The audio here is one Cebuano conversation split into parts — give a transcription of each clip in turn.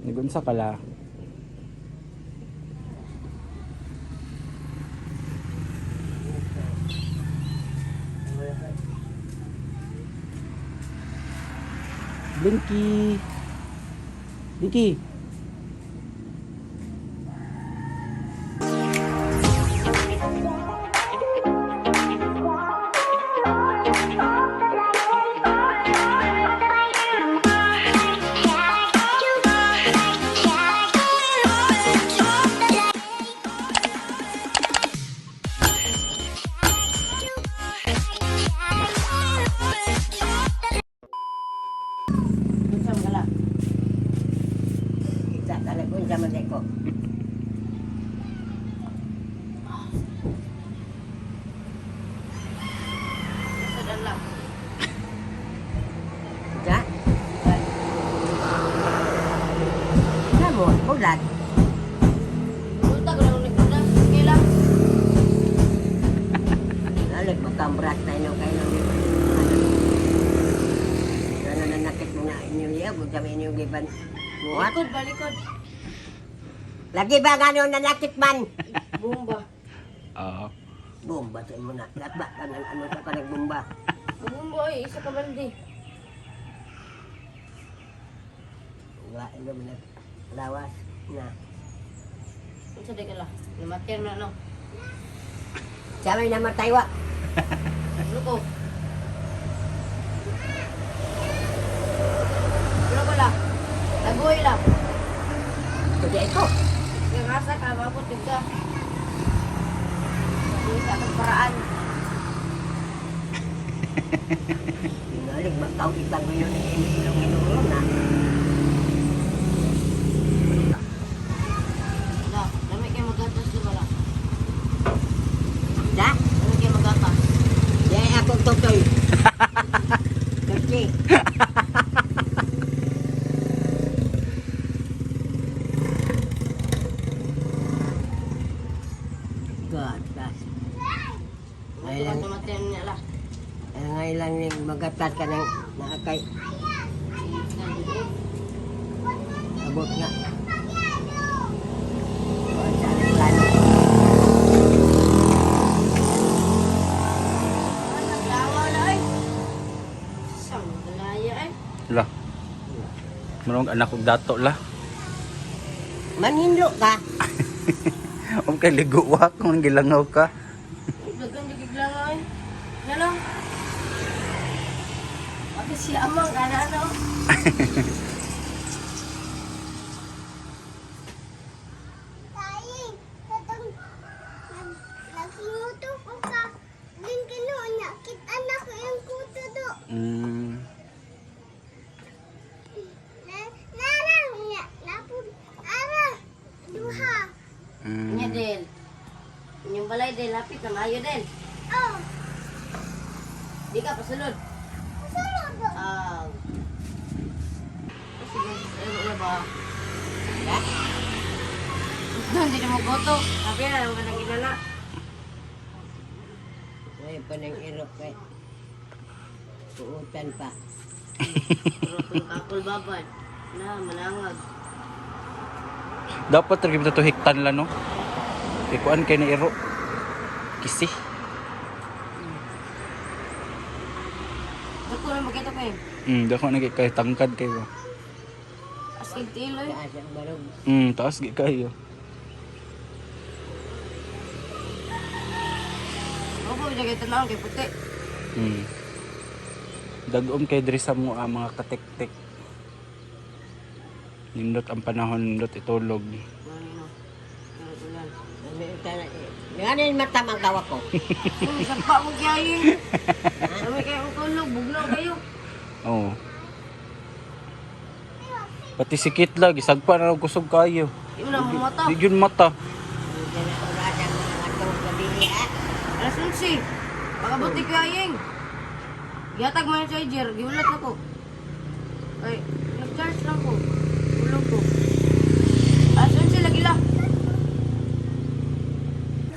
Nagunsa ka la? Blinky. Blinky. Unsa man kala? Kita talaga unsa man ko. Sa dala. Ja? Sa mo, ulat. Ulta ko lang nagkuda. Sige lang. Lalag magkambrat na inyo kayo ng ano nanakit mo na inyong liya, kung sa inyong giban muhat. Likod ba likod? Lagi ba gano'n nanakit man? Bomba. Oo. Bomba sa imo na. Latba ka ng ano ka pa nagbomba. Ang bomba ay isa ka balde. Wala ilo man lawas na. Unsa di kala? Namatay na no. Siya may namatay wa. Ano ko? Ano ko lang? Lagoy lang. Kundi ito. Yung asa ka, mabot yung ka. Hindi sa akong paraan. Inalig magkaw ibang ngayon ng ilong ilong na. Wala, dami kayo magatas di ba lang? Da? Dami kayo magatas. Di akong tutoy. Tutoy. God, bless. Ito ka tumatay niya lah. Ngayon lang yung magatat ka ng nakakay. Abot nga. Kuwan sa anong plano. Naglawa na ay. Sang galaya ay. La. Marong anak og dato la. Manhinlo ka. Om kay ligo wa kung gilangaw ka. Dagan di giglanga ay. Nga lang. Pati si amang kana ano. Tayo, katong nagluto ko ka, din kinuha, kita na ko yung kuto do. Na, narang niya, napun, ara, duha. Nya del. Inyong balay del hapit na maayo del. Oh, Di ka pasulod. kasunod do. Ah. Sige, ano na ba? Hindi na mo goto. Sabi na, mga nang inana. Ngayon pa ng irok kay. Puutan pa. Pero itong kakul babad. Na, manangag. Dapat ra gyud to hiktan la no. Kay kuan kay na iro. Kisi. Dako na magkita ko eh. Dako na kay tangkad kayo. As in tiloy. Taas ang barog. Taas gi kayo. Ako po, kay tanawon kay puti. Dagom kay diri sa mo ang mga katektek. Nindot ang panahon, nindot itulog. Ano no? Pero ulan. Ano yung tana- Nga yung mata ang kawa ko. Uy, sampa mo kiyayin. Kami kayo ang tulog, bugnaw kayo. Oo. Pati si Kitla, gisagpa na raw kusog kayo. Di mo na mamata. Di yun mata. Hindi na oras ang mga atong gabi ah. Alas 11. Pakabuti kaying. Gihatag man yung charger, giulat na ko. Ay, nag-charge lang ko. Ulog ko. Alas 11 lagi lang.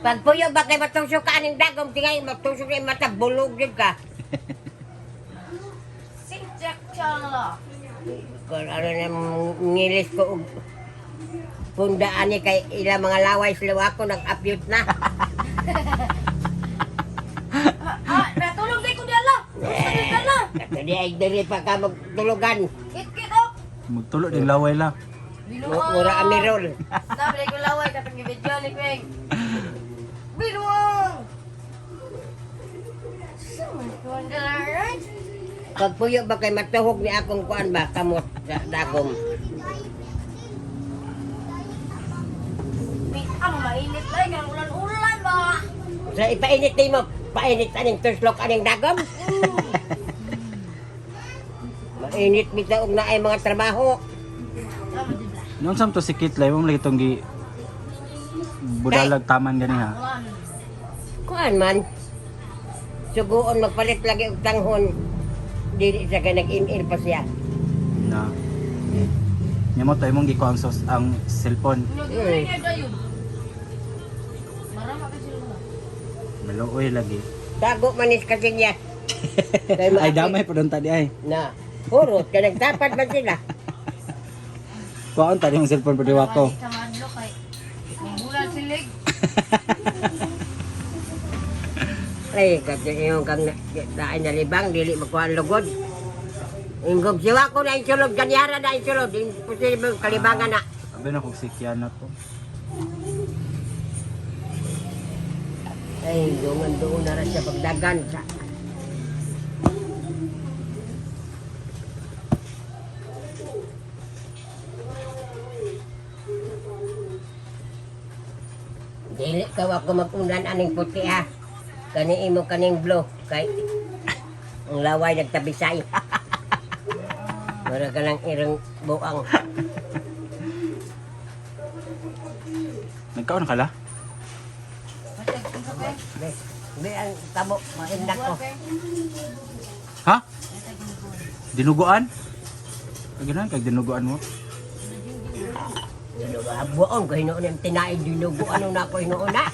Pagpuyo ba kay matusok ka aning dagom tingay matusok na yung mata bulog din ka. Sing Jack Chala. Kung ano na ngilis ko og pundaan ni kay ila mga laway sila ako nag-upute na. Ah, natulog day ko diala. Tulog ka na. Kato di ay diri pa ka magtulugan. Kit kit up. Magtulo din laway la. Biluang. Mura amirol. Sabi ko laway katong gibidyo ni Kweng. Biluang. Pagpuyo ba kay matuhog ni akong kuan ba kamot sa dagom. Ang mainit ay nga ulan-ulan ba. Sa ipainit nimo, painit aning tuslok aning dagom. Mainit bitaw og naay mga trabaho. Noon sam to si Kit lay mo lagi tong gi budalag taman gani ha. Kuan man. Suguon magpalit lagi og tanghon. Dili siya kay nag-email pa siya. Na. Nya mo to imong gikuha ang sos ang cellphone. Nagdiri dayon. Marama kasi sila. Maluoy lagi. Tago manis kasi niya. Kay Ay damay pa ta di ay. Na, purot ka nagtapat man sila. Kuhaan ta yung cellphone pa di ko. Sa madlo kay bulan silig. Ay, kasi yung kang daan na libang, dili makuha ang lugod. Ingog siwa ko na insulod, ganyara na insulod. Imposible kalibangan na. Abi na kog si Kiana to. Ay, dungan doon na rin siya pagdagan. Sa... Dili ka ako mag-unan aning puti ha. Kani imo kaning blue kay ang laway nagtabisay. Mura ka lang irong buang. Nagkaon ka la? Be, be ang tabo, maindak ko. Ha? Dinuguan? Kag kag dinuguan mo. Dinuguan ko hinuon ang tinaid dinuguan na ako hinuon na.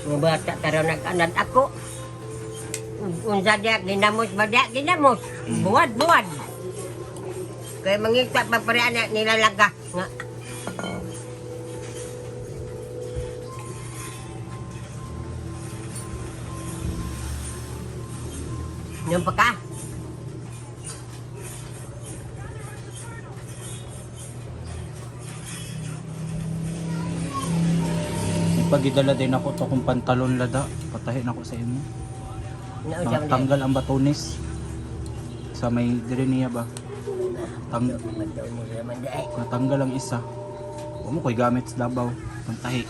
Mga bata taro nag-anad ako. Unsa diya, ginamos ba diya, ginamos. Buwad, buwad. Kaya mangita pa pare anak nilalaga. Nga. Yung pa ka? Pagidala din ako to kung pantalon lada, patahin ako sa imo. Naunsa man diya? Tanggal ang batones. Sa may dire niya ba? Tang Matunis naman diya eh. natanggal ang isa. Huwag mo ko'y gamit sa Davao. Pantahi.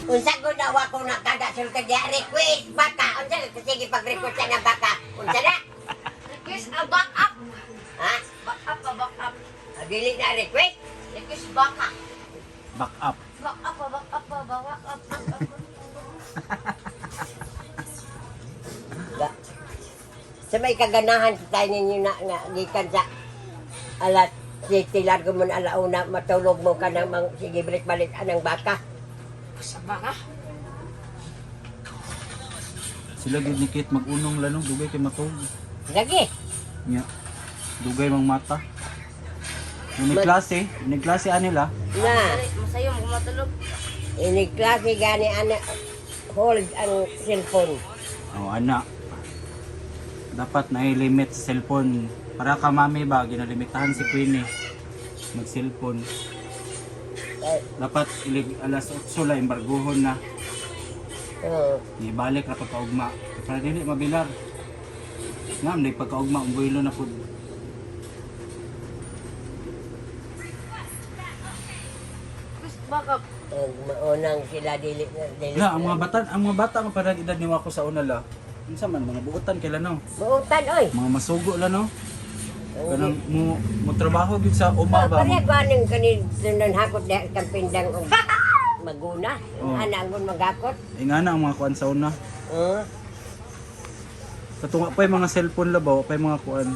Unsa ko na wa ko na kada sulta diya request baka unsa ka sige pag request siya ng baka unsa na Request a back up. ha Back up a back up. dili na request Request baka. Back up. Back up a back up a back up. Back up. Ga. Sa may kaganahan sa tayo ninyo na nga gikan sa alas 7 largo mo na alauna matulog mo ka ng mang, sige balik-balik anang baka. Sa baka. Sila gid ni Kate mag-unong lanong dugay kay matug. Lagi. Nya. Dugay mang mata. Ni klase, ni klase anila. Na Masayo mo matulog. ini klase gani ana hold ang cellphone. Oh, ana. Dapat na limit sa cellphone. Para ka mami ba ginalimitahan si Queenie mag-cellphone. Ay, Dapat ilig alas 8 la embargohon na. oo. Ibalik ra pagkaugma. Para dili mabilar. Ngam di pagkaugma ang buhilo na pud. Request back up. Ang maunang sila dili na dili. La, ang mga bata, ang mga bata maparag edad ni ako sa una la. Unsa man mga buotan kay no. Buutan oy. Mga masugo la no. Kanang mo mo trabaho gyud sa uma ba. Pareho aning kanin sunan hakot diha kang pindang og maguna. Oh. Ana ang magakot. Ay nga na ang mga kuan sa una. Oh. Katunga pa yung mga cellphone la ba, pa yung mga kuan.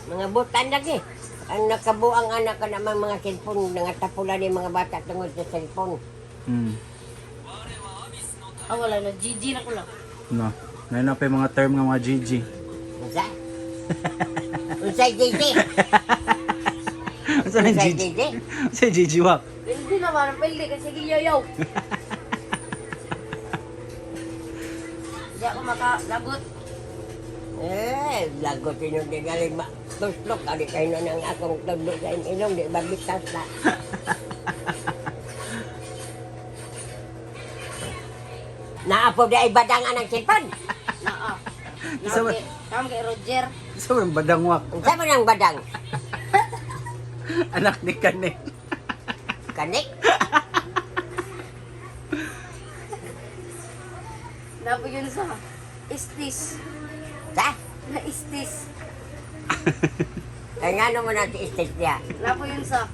Mga butan lagi. Ang nakabuang anak ka naman mga cellphone, nangatapulan ni mga bata tungod sa cellphone. Ah, wala na. GG na ko lang. No. Ngayon na pa yung mga term nga mga GG. Unsa? Unsay GG? Ano ang Unsay GG? GG? Sa GG wak. Hindi na parang pwede kasi giyayaw. Hindi ako makalagot. Eh, lagot inyo di galing ma. Tuslok, ali kayo na ng akong tundo sa inyong ilong, di ba bitas na. Naapo di ay badang anang cellphone. Naa. Isa ba- Tama kay Roger. Sa mga badangwak. Unsa man ang badang? Anak ni Kanek. Kanik? Napo yun sa istis. Sa? Na istis. Kaya nga naman natin istis niya. Napo yun sa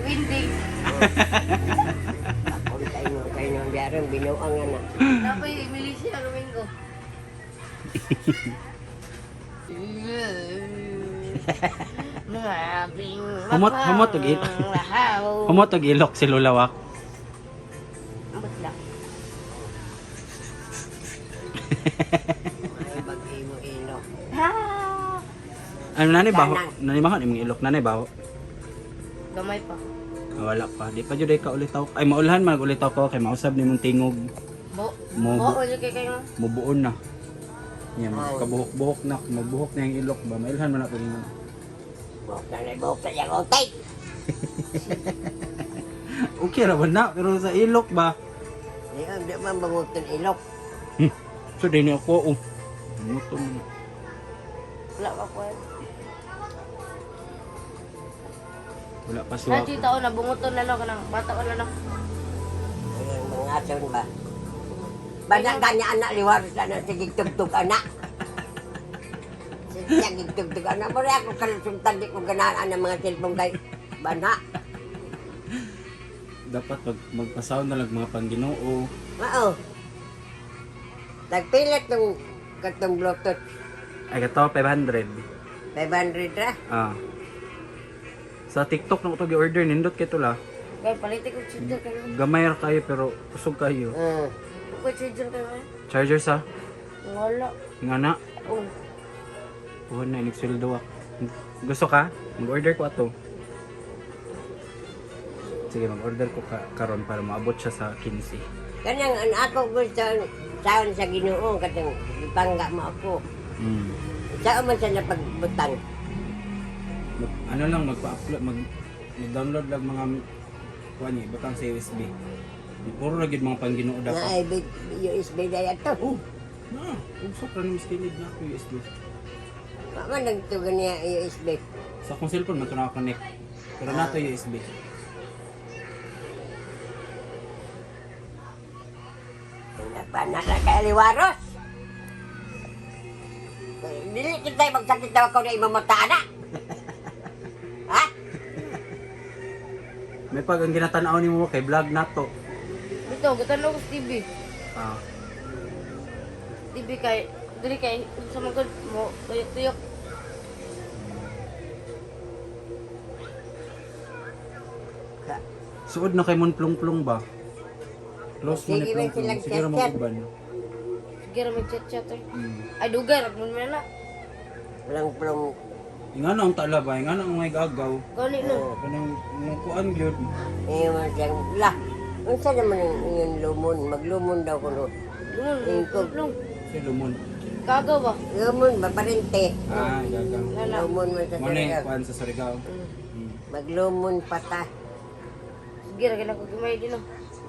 winding. Kung tayo kayo nung biyaran, binuang na. Napo yung Milicia Domingo. Humot, humot, og ilok. Humot og ilok si Lola Wak. Ambot lang. Ay, bag-imo ilok. Ha! Ano nanay baho? Kanang. Nanay baho imong ilok nanay baho. Gamay pa. Ah, wala pa. Di pa jud ay ka ulitaw. Ay maulhan man ulitaw ko kay mausab nimong tingog. Bo. Mo- Bo, o kay kayo. Mubuon na. Nya kabuhok-buhok na, mabuhok na yung ilok ba. Mailhan man ako nimo. Buhok na lang, buhok na lang, okay. Okay ra ba na pero sa ilok ba? Di, di man bangutan ilok. So din ako oh. Muto mo na. Wala pa po. Wala pa si Wak. Nandiyo taon na bunguton na lang ka ng bata ko na lang. Ayun, mga ason ba? Bada kanya anak liwar sa na sige tugtog anak. Sige tugtog anak. Mura ako kalusuntan di ko ganahan ang mga cellphone kay bana. Dapat pag magpasaw na lang mga pangginoo. Mao. Nagpilit ng katong Bluetooth. Ay kato 500. 500 ra. Ah. Sa TikTok na ko to gi-order nindot kay tula. Kay palitik ko charger kayo. Gamay ra kayo pero kusog kayo. Ko charger kayo. Charger sa Wala. nga na. Oh. Puhon na inig sweldo ako. Gusto ka? Mag-order ko ato. Sige, mag-order ko ka karon para maabot siya sa 15. Kanang ang ako gusto saon sa Ginoo katong ipangga mo ako. Saan man siya napagbutang? Mag, ano lang magpa-upload mag-download lang mga kuan ni butang sa USB. Puro ra gyud mga pangginoo Na dapat. ay USB na ito. Oh, na, usok ra ni kilid na ako USB. Wa man nagtugan niya USB. Sa akong cellphone man to naka-connect. Pero nato USB. Nagpanak na kay Liwaros. Dili kita magsakit daw ako na imong mata ana. Ha? May pag ang ginatanaw nimo kay vlog nato. Dito, gutanaw ko sa TV. Ah, TV kay dili kay sa mga mo tuyok-tuyok. Suod na kay mon plong-plong ba? Close mo ni Sige, may plong-plong. silang Sige ra mo chat-chat. uban. Sige ra may chat-chat eh. Mm. Ay dugay ra mun na. Walang plong. Ingano ang tala ba? Ingano ang may gagaw? Gani no. Kanang mga kuan gyud. Iyon siyang lah. Unsa naman ang iyon lumon? Maglumon daw kuno. Lumon, Ingkog. lumon. Si lumon. Kagaw ba? Lumon ba parente? Ah, gagaw. Lala. Lumon man sa Mo na yung Surigao. kuan sa Surigao. Maglumon pata. Sige ra gina ko gimay din no.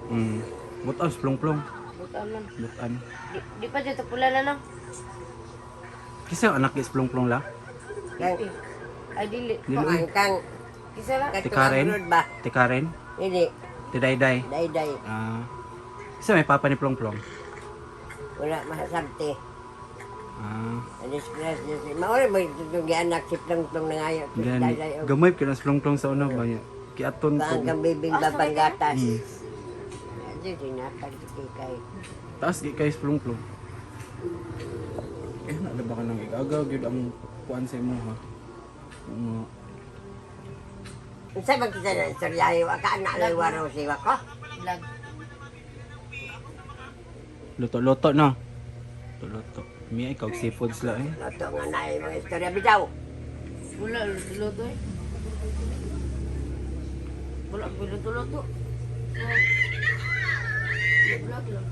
Mm. Butan plong-plong. Butan man. Butan. Di, di pa dito pula na no. Kasi ang anak is plong-plong la. Kang Ay dili. Dili oy. ang kang Kisa na. katong Tikaren? abroad ba? Ti Karen? Dili, Ti Dayday. dayday. Ah. Kasi may papa ni plong-plong. Wala masabti. Ah. Disgrasya si Maori mo itong anak si Plong-Plong na ngayon. Gani. Gamay kay nas plong-plong sa una ba niya. Kiaton ko. Bang kang bibing babanggatas. Ado sinatag si kay. Taas gi kay plong-plong. Eh, na ba ka nang igagaw gyud ang kuan sa imo ha. Oo nga. Unsa man kita na istorya wa ka na liwaraw siwa ko. Vlog. Luto-luto na. Luto-luto. Miya ikaw seafood sila eh. Luto nga na mga istorya bitaw. Wala, luto-luto eh. Wala, luto-luto. Vlog lang.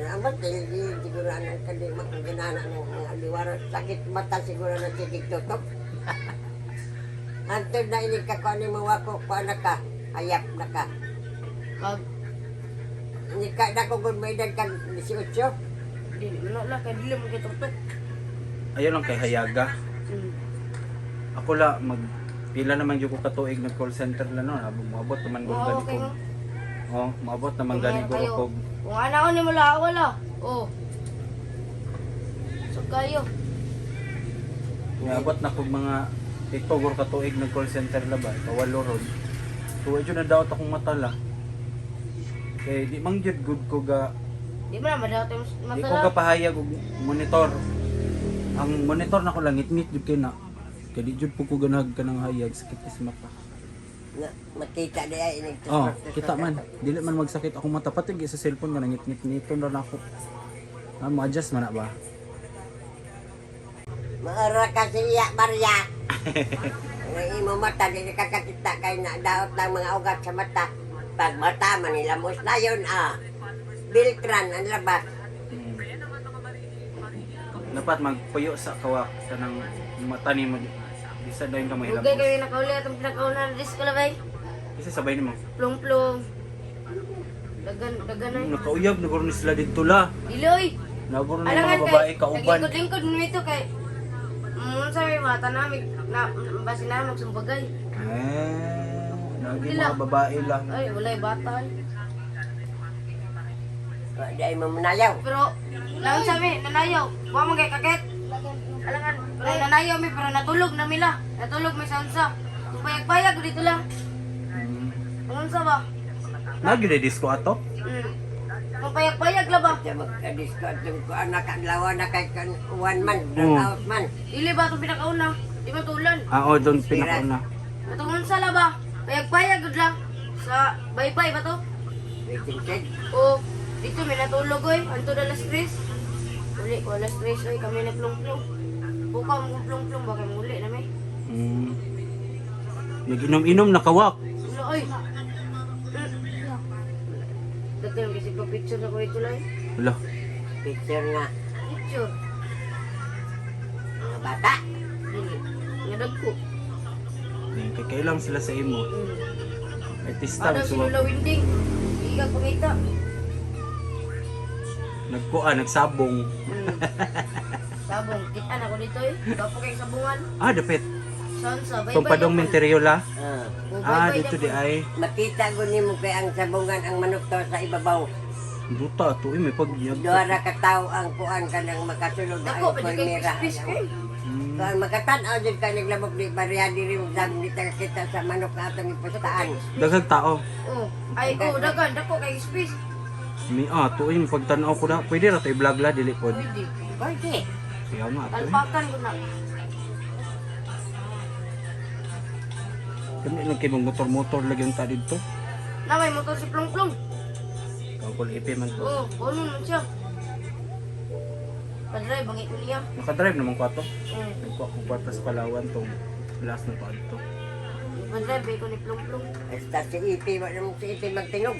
Ang ba't siguro ang kalima ang ginana ng mga liwaraw. Sakit mata siguro na sigig tutok. Antod na inig ka ko ani mo wako ko anak ka. Ayap na ka. Kag, Hindi ka na ko gud may edad kag 18. di, wala lang, kay dili mo kay tuktok. Ayaw lang kay Hayaga. Ako la mag pila naman jud ko katuig nag call center la no. Moabot naman gud Oo, gani okay ko. mo. Oh, moabot naman gani Kung ko kayo. kog Kung ana ko ni mo la, wala. Oh. So kayo. Moabot na kog mga pito gor katuig nag call center la ba. Kawalo ron. So jud na daot akong mata la. Kay di man jud good ko ga Di mo na madawat yung di ko mata. gapahayag og monitor. Ang monitor nako lang ngit-ngit jud kay na. Kay di jud po ko ganahag kanang hayag sakit is mata. Na, makita di ay inig Oh, kita man. Dili man magsakit akong mata pati sa cellphone nga nangit-ngit nito na nako. Ah, mo-adjust man na ba? Maara ka siya, Maria. Ang imo mata, di ka kakita kay na daot ng mga ugat sa mata. Pag mata, manilamos na yun, ah. Biltran, ang labas. Dapat magpuyo sa kawak kanang mata nimo. Bisa dayon ka mahilabos. Ugay kayo nakauli atong pinakauna na disco labay. Kasi sabay nimo. Plong-plong. Dagan, dagan ay. Nakauyab na ni sila didto la. Iloy. Naguro ni mga Alangan babae kay, kauban. naglingkod-lingkod nito kay mun sa may mata namin na basi na magsumbagay. Eh, nagi mga babae lang. Ay, walay bata. Ay. Di ay mamunayaw. Pero naon sa mi nanayaw. Wa man kay kakit. Alangan, pero nanayaw mi pero natulog na mila. Natulog mi sa unsa. Kung payag-payag dito lang. Ang unsa ba? Nagi na disco ato? Kung payag-payag la ba? Sa magka-disco at yung kuan na kaadlaw na kay kan one man, Oo. out man. Dili ba itong pinakauna? Di man tulan. Ah, oh, doon pinakauna. Atong unsa la ba? Payag-payag gud lang. Sa bye-bye ba to? Waiting shed. O dito may natulog oy. Anto na alas 3. Uli ko alas 3 oy kami nagplong-plong. Buka mo kong plong-plong baka muli na may. Nag-inom-inom na kawak. Wala oy. Dagdag kasi pa picture na ko ito lang. Wala. Picture nga. Picture. Mga bata. Dili. Nga dagko. Kay kailang sila sa imo. Artista Ano so sinula winding? Iga pangita. nagkuan, nagsabong. Sabong, kita na ko dito eh. Gapo kay sabungan. Ah, dapit. Saan sa bye-bye. Itong padong Menteriola. Ah. Ah, dito di ay. Makita ko nimo kay ang sabungan ang manok to sa ibabaw. Duta to eh, may pagyag. Duha ra ka tawo ang kuan kanang makasulod Dako, ang pwede kay kulmira. fish kay. Kuan makatan-aw jud ka naglamok di barya diri mo sa di ta kita sa manok na atong ipustaan. Daghang tao. Oh, ay oh, dagan dako kay fish. Mi ah, to eh, may pagtan-aw ko na. Pwede ra to i-vlog la dili pod. Pwede. Pwede. Kaya nga to. Eh. Talpakan ko na. Kami lang kay motor-motor lagi ang ta didto. Na may motor si Plong Plong. Kangkol ipi man to. Oh, kuno man siya. Padre, bangit ko niya. Nakadrive naman ko ato. Mm. Nagkuha ko kwarta sa Palawan tong last na to adto. Padre, ko ni Plong Plong. Basta si Ipi, wala mo si Ipi magtingog.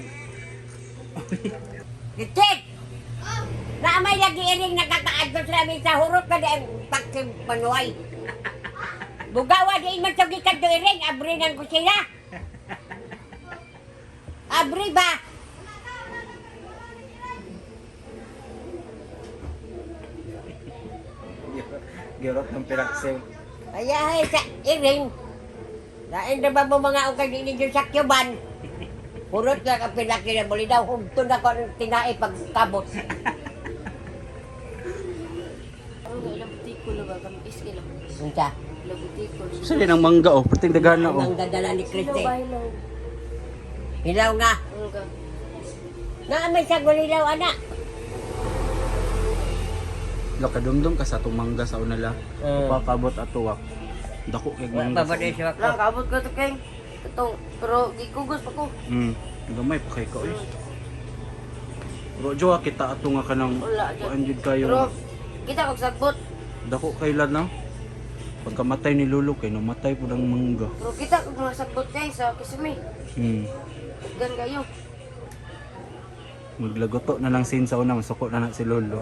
Gitsit! Na may lagi iring nakakaadto sa amin sa hurot na di ang pagsim panuay. Bugawa di man sa gikan do iring, abri ng kusina. Abri ba? Girot ng piraksew. Ayahay sa iring. Lain na ba mo mga ukag ni ninyo sa Cuban? Hurot lang ang pinaki na muli daw. Hugto na ko ang tinai pagkabot. Ano nga ilang butikol ba kami iskilo. Unsa? Ilang butikol. Sa din ang mangga oh, perting daghan na oh. Ang dadala ni Christy. Hilaw ba hilaw? Hilaw nga. Ano ka? Naamay sa gulilaw, anak. Lakadumdum ka sa atong mangga sa una la. Pakabot ato wak. Dako kay Wa mangga. pa Sa ba una. siya Lang, kaabot ko to kay. Itong, pero gikugos pa ko. Gamay pa kay ka oy. Pero jowa kita ato nga kanang Wala, dyan. kuan jud kayo. Pero, kita kog sagbot. Dako kay lad no. Pagkamatay ni Lolo kay namatay pud ang mangga. Pero kita kog mga sagbot kay sa Kisame. Gan kayo. Maglagoto na lang sin sa una, masuko na na si Lolo.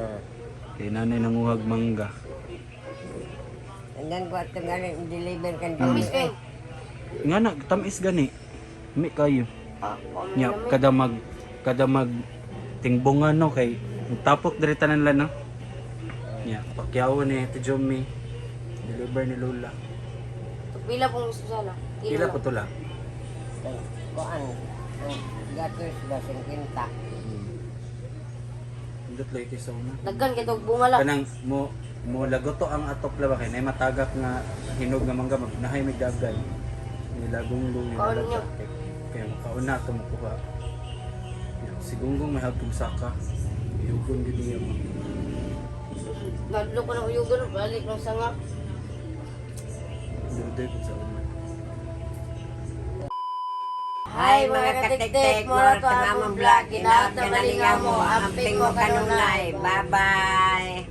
Kay nanay nanguhag mangga. Andan ko at galing deliver kan Tamis kay. Nga na, tamis gani. Mi kayo. Ah, kung Nya ano kada mag tingbongan no kay tapok diri tanan la no. Nya pakyaw ni Ate Jomi. Deliver ni Lola. Pila pong sana. Pila po tula? Kuan ang gatos ba 50. Indot lay kay sa una. Daggan kay tog bunga lang. Kanang mo mo lagoto ang atok la ba kay nay matagak nga hinog nga mangga magnahay mig dagay. Nilagong Kaon niyo. kay kay makauna to mokuha. Ya, si Gunggong may hagtong saka. Yugon gid niya mo. Ngadlo ko ng uyugan, balik ng sanga. Duday pud sa una. Hi mga katiktik, mura to among vlog. Ginaot na malinga mo, amping mo kanunay. Bye-bye.